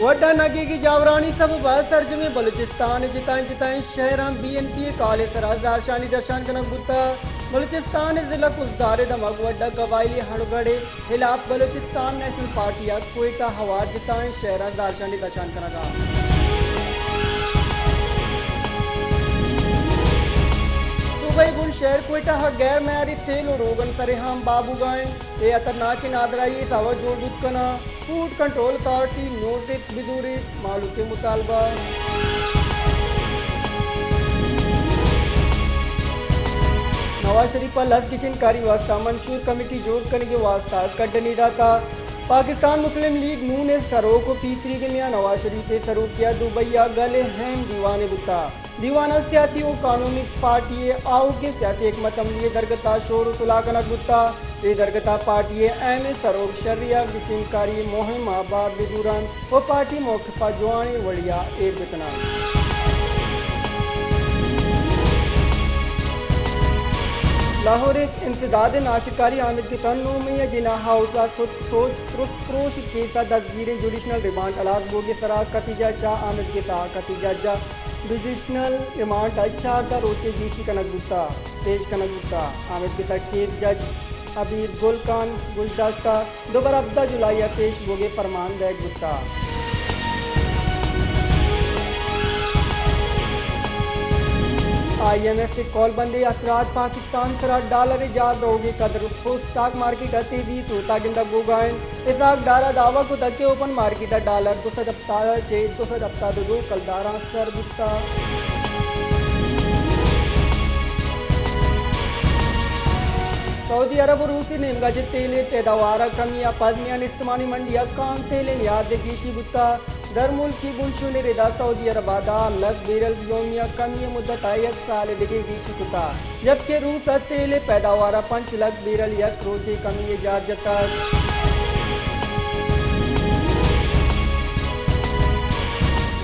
وڈا نگیگی جاورانی سبب ءَ سرجمیں بلوچستان ءِ جتائیں جتائیں شہراں بی این پی ءِ کال ءِ سرا زہرشانی درشان کنگ بوتگ۔ بلوچستان ءِ ضلع خضدار ءِ دمگ وڈا قبائلی ہنڈگڑ ءِ ہلاپ بلوچستان نیشنل پارٹی ءَ کوئٹہ ہوار جتائیں شہراں زہرشانی درشان کنگ ءَ۔ صوبہ ءِ بن شہر کوئٹہ ءَ غیر معیاری تیل ءُ روگن سرے ہام بہا بوگ ءَ انت۔ اے ہترناکیں نادراہی ءِ سوب جوڑ بوت کناں۔ فوڈ کنٹرول اتھارٹی نوٹس بزوریت، مہلوک ءِ مطالبہ۔ نواز شریف ءَ لس گچین کاری واستہ منشور کمیٹی جوڑ کنگ ءِ واستہ کڈنی داتہ۔ پاکستان مسلم لیگ نون ءِ سروک ءُ پیسریگیں میاں نواز شریف ءِ سروکی ءَ دبئی ءَ گل ءِ اہم دیوانے بوتہ۔ دیوان ءَ سیاسی ءُ قانونی پارٹی ءِ آؤکیں سیاسی حکمت عملی ءِ درگت ءَ شور ءُ صلاح کنگ بوتہ۔ اے درگت ءَ پارٹی ءِ اہمیں سروک شری ءَ گچین کاری ءِ مہم ءَ بار بہ زورنت ءُ پارٹی موقف ءَ جوانیں وڑے ءَ ایر بہ کننت۔ لاہور ءِ انسداد ءِ ناشرکاری آمید گس ءَ نو مئی ءَ جناح ہاؤس ءَ سوچ ترست پروش کیس ءَ دزگیریں جوڈیشنل ریمانڈ ہلاس بوگ ءِ سرا خدیجہ شاہ آمید گس ءَ خدیجہ جا جوڈیشنل ریمانڈ ءَ چاردہ روچے گیشی کنگ بوتہ، پیش کنگ بوتہ۔ آمید گس ءَ کیس جج عبید گل خان گوشداشتہ دوبر ہبدہ جولائی ءَ پیش بوگ ءِ پرمان دئیگ بوتہ۔ آئی ایم ایف ءِ کولبند ءِ اثرات پاکستان سرا ڈالر ءِ جار روگ ءِ قدر ءُ اسٹاک مارکیٹ ءَ تیزی سوت ءَ گندگ بوگ ءَ انت۔ اسحاق ڈار ءَ دعوی کتگ کہ اوپن مارکیٹ ءَ ڈالر دو سد ہپتاد ءَ چہ دو سد ہپتاد ءُ دو کلداراں سر بوتگ۔ سعودی عرب ءُ روس ءِ نیمگ ءَ چہ تیل ءِ پیداوار ءَ کمی ءَ پد میان استمانی منڈی ءَ خام تیل ءِ نیاد ءَ گیشی بوتگ۔ درملکی بنشون ءِ ردا سعودی عرب ءَ دہ لکھ بیرل یومیہ کمی ءِ مدت ءَ یک سال ءِ دگہ گیشی کتگ، جبکہ روس ءَ تیل ءِ پیداوار ءَ پنچ لکھ بیرل یک روچے کمی ءِ جار جتگ۔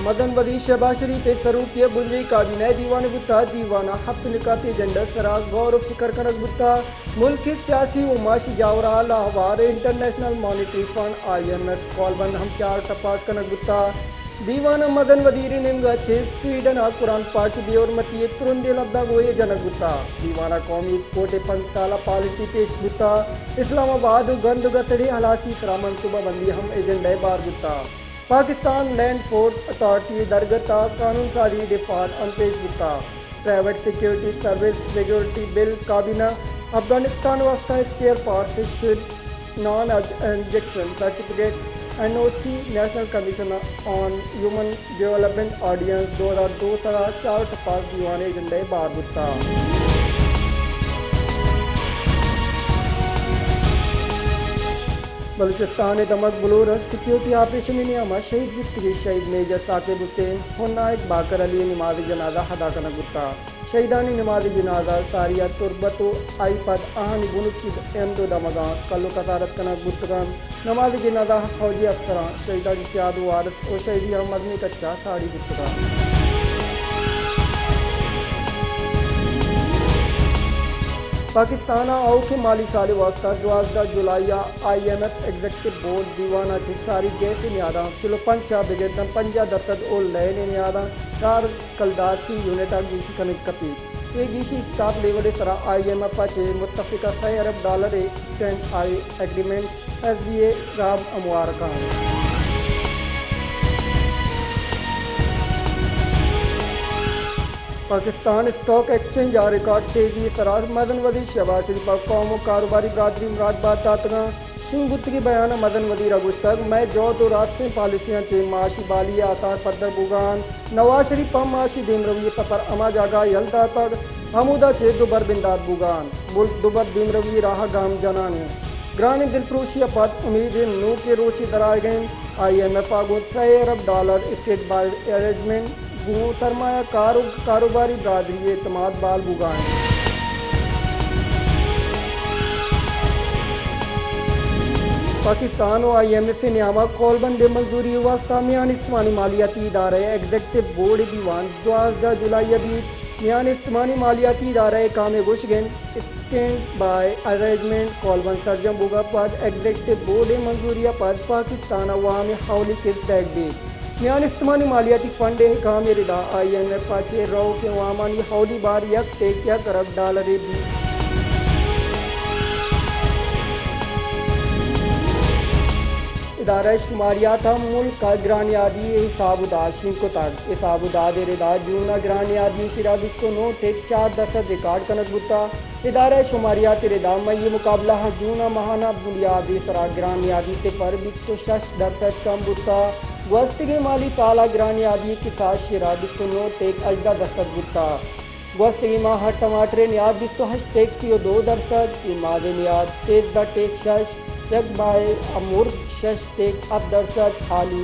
مزن وزیر شہباز شریف ءِ سروکی ءَ بنجاہی کابینہ ءِ دیوانے بوتگ۔ دیوان ءَ ہپت نکاتی ایجنڈا ءِ سرا غور ءُ فکر کنگ بوتگ۔ ملک ءِ سیاسی ءُ معاشی جاور ءَ لاہور ءِ international monetary fund, I M F, کولبند ہم چار ٹپاس کنگ بوتگ۔ دیوان ءَ مزن وزیر ءِ نیمگ ءَ چہ سویڈن ءَ قرآن پاک ءِ بے حرمتی ءِ ترندیں لبزاں گوں ایر جنگ بوتگ۔ دیوان ءَ قومی اسپورٹ ءِ پنچ سالہ پالیسی پیش بوتگ۔ اسلام آباد ءُ گند ءُ گسڑ ءِ ہلاسی ءِ سرا منصوبہ بندی ہم ایجنڈا ءِ بہر بوتگ۔ پاکستان لینڈ فورڈ اتھارٹی ءِ درگت ءَ قانون سازی ءِ ڈیفالٹ ہم پیش بوتگ۔ Private security service regulatory bill, کابینہ، افغانستان ءِ واستہ اسپیئر پارٹس ءِ ship, non injection certificate, N O C, national commission on human development ordinance دو ہزار دو ءِ سرا چار ٹپاس دیوان ءِ ایجنڈا ءِ بہر بوتگ۔ بلوچستان ءِ دمگ بلور ءَ سیکیورٹی آپریشن ءِ نیام ءَ شہید بوتگیں شہید میجر ثاقب حسین ءُ نائب باقر علی ءِ نماز جنازہ ادا کنگ بوتگ۔ شہیدانی نماز جنازہ ساری ءَ تربت ءُ آئی پد آہانی بنکی ہند ءُ دمگاں کل ءُ کسارت کنگ بوتگ انت۔ نماز جنازہ ءَ فوجی افسراں، شہیدانی سیاد ءُ وارث ءُ شہیدیاں مزنیں کچ ءَ ساڑی بوتگ انت۔ پاکستان ءَ آؤکیں مالی سال ءِ واستہ دوازدہ جولائی ءَ I M F executive board دیوان ءَ چہ ساری گیس ءِ نیاداں چل ءُ پنچ ءَ بگر داں پنجاہ درسد ءُ لین ءِ نیاداں چار کلدار فی یونٹ ءَ گیشی کنگ کپیت۔ اے گیشی اسٹاپ لیول ءِ سرا آئی ایم ایف ءَ چہ متفقہ سئے ارب ڈالر ءِ stand by agreement, S B A, ءَ را ہموار کنت۔ پاکستان اسٹاک ایکسچینج ءِ ریکارڈ تیزی ءِ سرا مزن وزیر شہباز شریف ءَ قوم ءُ کاروباری برادری ءَ مراد بات داتگ انت۔ شنگ بوتگیں بیان ءَ مزن وزیر ءَ گوشتگ، مئے جہد ءُ راستیں پالیسیاں چہ معاشی بحالی ءِ آثار پدر بوگ ءَ انت۔ نواز شریف ءَ معاشی دیمروی ءِ سفر ہما جاگہ ءَ یل داتگ، ہمودا چہ دوبر بندات بوگ ءَ انت۔ ملک دوبر دیمروی ءِ راہ ءَ گام جنان انت۔ گرانیں دلپروشی ءَ پد امیدیں نوکیں روچے درآیگ ءَ انت۔ آئی ایم ایف ءَ گوں سئے ارب ڈالر اسٹینڈ بائی ایگریمنٹ گوں سرمایہ کار ءُ کاروباری برادری ءِ اعتماد بال بوگ ءَ انت۔ پاکستان ءُ آئی ایم ایف ءِ نیام ءَ کولبند ءِ منظوری ءِ واستہ میان استمانی مالیاتی ادارہ ءِ ایگزیکٹو بورڈ ءِ دیوان دوازدہ جولائی ءَ بیت۔ میان استمانی مالیاتی ادارہ ءِ حکام ءِ گوشگ انت، اسٹینڈ بائی ارینجمنٹ کولبند سرجم بوگ ءَ پد ایگزیکٹو بورڈ ءِ منظوری ءَ پد پاکستان ءَ وام ءِ اولی قسط دئیگ بیت۔ میان استمانی مالیاتی فنڈ ءِ حکام ءِ ردا آئی ایم ایف ءَ چہ روکیں وامانی اولی بار یک ٹیک یک ارب ڈالرے بیت۔ ادارہ شماریات ءَ ملک ءِ گرانیادی ءِ حساب ءُ داد شنگ کتگ۔ حساب ءُ داد ءِ ردا جون ءَ گرانیادی ءِ شرح بیست ءُ نو ٹیک چار درسد ریکارڈ کنگ بوتگ۔ ادارہ شماریات ءِ ردا مئی ءِ مقابلہ ءَ جون ءَ ماہانہ بنیاد ءِ سرا گرانیادی صفر بیست ءُ شش درسد کم بوتگ۔ گوستگیں مالی سال ءَ گرانیادی ءِ کساس شرح بیست ءُ نو ٹیک ہژدہ درسد بوتگ۔ گوستگیں ماہ ءَ ٹماٹر ءِ نیاد بیست ءُ ہشت ٹیک سی ءُ دو درسد، پیماز ءِ نیاد سیزدہ ٹیک شش، یک بائے ءَ مرگ شش ٹیک ہفت درسد، آلو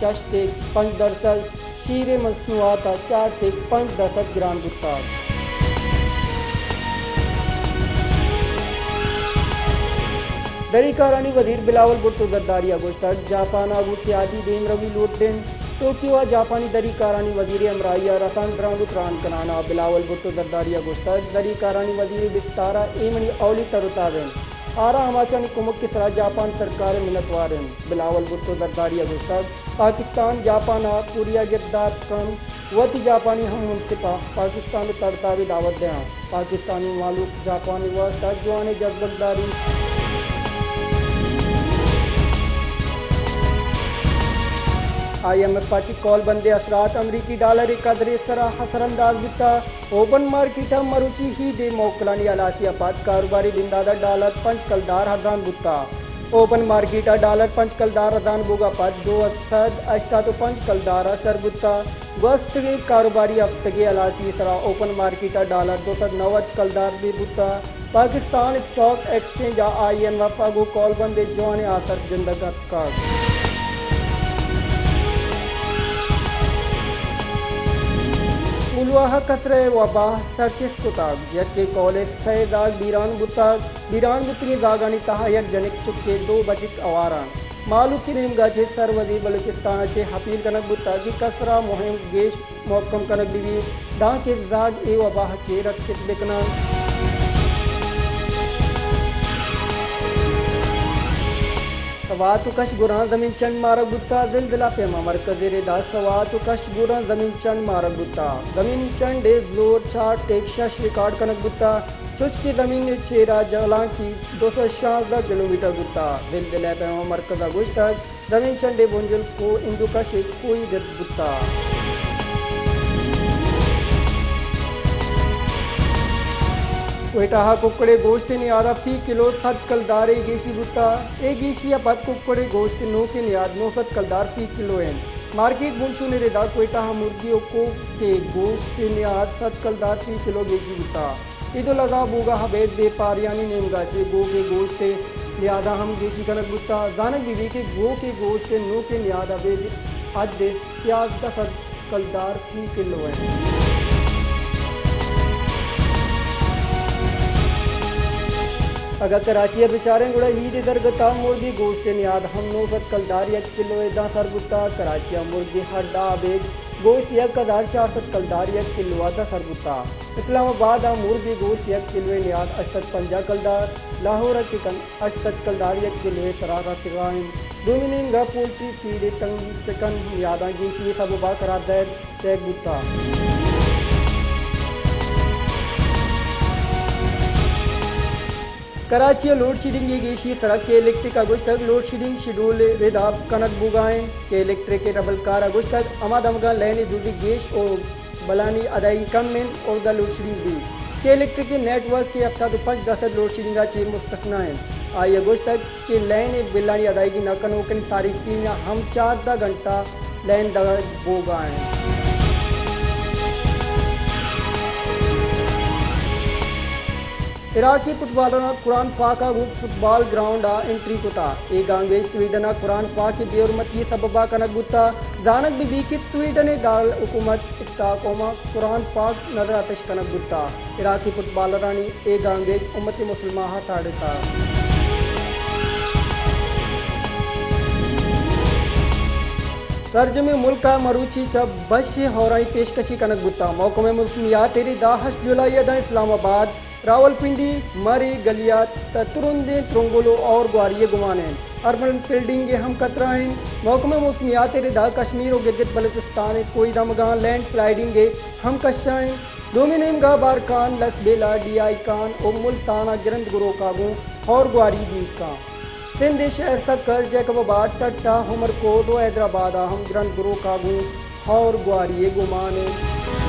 شش ٹیک پنچ درسد، شیر ءِ مصنوعات ءَ چار ٹیک پنچ درسد گران بوتگ۔ دری کارانی وزیر بلاول بھٹو زرداری ءَ گوشتگ، جاپان ءَ گوں سیادی دیمروی لوٹ انت۔ ٹوکیو ءَ جاپانی دری کارانی وزیر ءِ ہمراہی ءَ رسانکدراں گوں تران کنان ءَ بلاول بھٹو زرداری ءَ گوشتگ، دری کارانی وزیر ءِ بستار ءَ اے منی اولی تر ءُ تاب انت۔ آرا ہماچانی کمک ءِ سرا جاپان سرکار ءِ منتوار انت۔ بلاول بھٹو زرداری ءَ گوشتگ، پاکستان جاپان ءَ پوریا گردات کنت، وتی جاپانی ہم منصفاں پاکستان ءِ تر ءُ تاب ءِ دعوت دیاں۔ پاکستانی مھلوک جاپان ءِ واستہ جوانیں جذبگ داریت۔ آئی ایم ایف ءَ چہ کول بند ءِ اثرات امریکی ڈالر ءِ قدر ءِ سرا اثر انداز بوتگ۔ اوپن مارکیٹ ءَ مروچی عید ءِ موکلانی ہلاسی ءَ پد کاروباری بندات ءَ ڈالر پنچ کلدار ارزان بوتگ۔ اوپن مارکیٹ ءَ ڈالر پنچ کلدار ارزان بوگ ءَ پد دو سد ہشتاد ءُ پنچ کلدار ءَ سر بوتگ۔ گوستگیں کاروباری ہفتگ ءِ ہلاسی ءِ سرا اوپن مارکیٹ ءَ ڈالر دو سد نود کلدار بوتگ۔ پاکستان اسٹاک ایکسچینج ءَ آئی ایم ایف ءَ گوں کول بند ءِ جوانیں آسر گندگ ءَ اتکگ۔ کولواہ ءَ کسر ءِ وبا سرچست کتگ، یکیں کول ءِ سئے زاگ بیران بوتگ۔ بیران بوتگیں زاگانی تہا یک جنک چکے، دو بچک ہوار انت۔ مہلوک ءِ نیمگ ءَ چہ سروزیر بلوچستان ءَ چہ اپیل کنگ بوتگ کہ کسر ءِ مہم گیش مھکم کنگ بہ بیت، دانکہ زاگ اے وبا ءَ چہ رکت بہ کن انت۔ سوات ءُ کش گوراں زمین چنڈ مارگ بوتگ، زلزلہ پیما مرکز ءِ ردا سوات ءُ کش گوراں زمین چنڈ مارگ بوتگ۔ زمین چنڈ ءِ زور چار ٹیک شش ریکارڈ کنگ بوتگ۔ چوشکہ زمین ءِ چیرا جہلانکی دو سد شانزدہ کلومیٹر بوتگ۔ زلزلہ پیما مرکز ءَ گوشتگ، زمین چنڈ ءِ بنجل کوہ ہندوکش ءِ کوہی گرد بوتگ۔ کوئٹہ ءَ ککڑ ءِ گوشت ءِ نیاد ءَ فی کلو سد کلدارے گیشی بوتگ۔ اے گیشی ءَ پد ککڑ ءِ گوشت ءِ نوکیں نیاد نو سد کلدار فی کلو انت۔ مارکیٹ بنشون ءِ ردا کوئٹہ ءَ مرگی ءُ کوک ءِ گوشت ءِ نیاد سد کلدار فی کلو گیشی بوتگ۔ عید الضحی بوگ ءَ ابید بیپاریانی نیمگ ءَ چہ گوک ءِ گوشت ءِ نیاد ءَ ہم گیشی کنگ بوتگ۔ زانگ بہ بیت کہ گوک ءِ گوشت ءِ نوکیں نیاد ابید حد ءَ سیزدہ سد کلدار فی کلو انت۔ اگاں کراچی ءَ بچاریں گڑا عید ءِ درگت ءَ مرگی گوشت ءِ نیاد ہم نو سد کلدار یک کلو ءِ داں سر بوتگ۔ کراچی ءَ مرگی ہڈ ءَ ابید گوشت یک ہزار چار سد کلدار یک کلو ءَ داں سر بوتگ۔ اسلام آباد ءَ مرگی گوشت یک کلو ءِ نیاد ہشت سد پنجاہ کلدار، لاہور ءَ چکن ہشت سد کلدار یک کلو ءِ سرا رسگ ءَ انت۔ دومی نیمگ ءَ پولٹری فیڈ ءِ تنگی چکن نیاداں گیشی ءِ سبب ءَ قرار دئیگ، دئیگ بوتگ۔ کراچی ءَ لوڈ شیڈنگ ءِ گیشی ءِ سرا کے الیکٹرک ءَ گوشتگ، لوڈ شیڈنگ شیڈول ءِ ردا کنگ بوگ ءَ انت۔ کے الیکٹرک ءِ ربلکار ءَ گوشتگ، ہما دمگاں لین ءِ دزی گیش ءُ بلانی ادائیگی کم انت، اودا لوڈ شیڈنگ بیت۔ کے الیکٹرک ءِ نیٹ ورک ءِ ہپتاد ءُ پنچ درسد لوڈ شیڈنگ ءَ چہ مستثنی انت۔ آئی ءَ گوشتگ کہ لین ءِ بلانی ادائیگی نہ کنوکیں صارفین ءَ ہم چاردہ گھنٹہ لین دگہ بوگ ءَ انت۔ عراقی فٹبالراں قرآن پاک ءَ گوں فٹبال گراؤنڈ ءَ انٹری کتگ۔ اے گامگیج سویڈن ءَ قرآن پاک ءِ بے حرمتی ءِ سبب ءَ کنگ بوتگ۔ زانگ بہ بیت کہ سویڈن ءِ دارالحکومت اسٹاک ہوم ءَ قرآن پاک نظر آتش کنگ بوتگ۔ عراقی فٹبالرانی اے گامگیج امت مسلمہ ءَ ساڑتگ۔ سرجمیں ملک ءَ مروچی چہ بشیں ہورانی پیشکشی کنگ بوتگ۔ محکمہ موسمیات ءِ ردا ہشت جولائی ءَ داں اسلام آباد، راولپنڈی، مری، گلیات ءَ ترندیں ترنگل ءُ ہور گواری ءِ گمان اِنت۔ اربن فلڈنگ ءِ ہم خطرہ اِنت۔ محکمہ موسمیات ءِ ردا کشمیر ءُ گلگت بلوچستان ءِ کوہی دمگاں لینڈ سلائیڈنگ ءِ ہم خدشہ اِنت۔ دومی نیمگ ءَ بارکھان، لسبیلہ، ڈی آئی خان ءُ ملتان ءَ گرند گروک ءَ گوں ہور گواری بیت کنت۔ سندھ ءِ شہر سکھر، جیکب آباد، ٹھٹہ، عمرکوٹ ءُ حیدرآباد ءَ ہم گرند گروک ءَ گوں ہور گواری ءِ گمان اِنت۔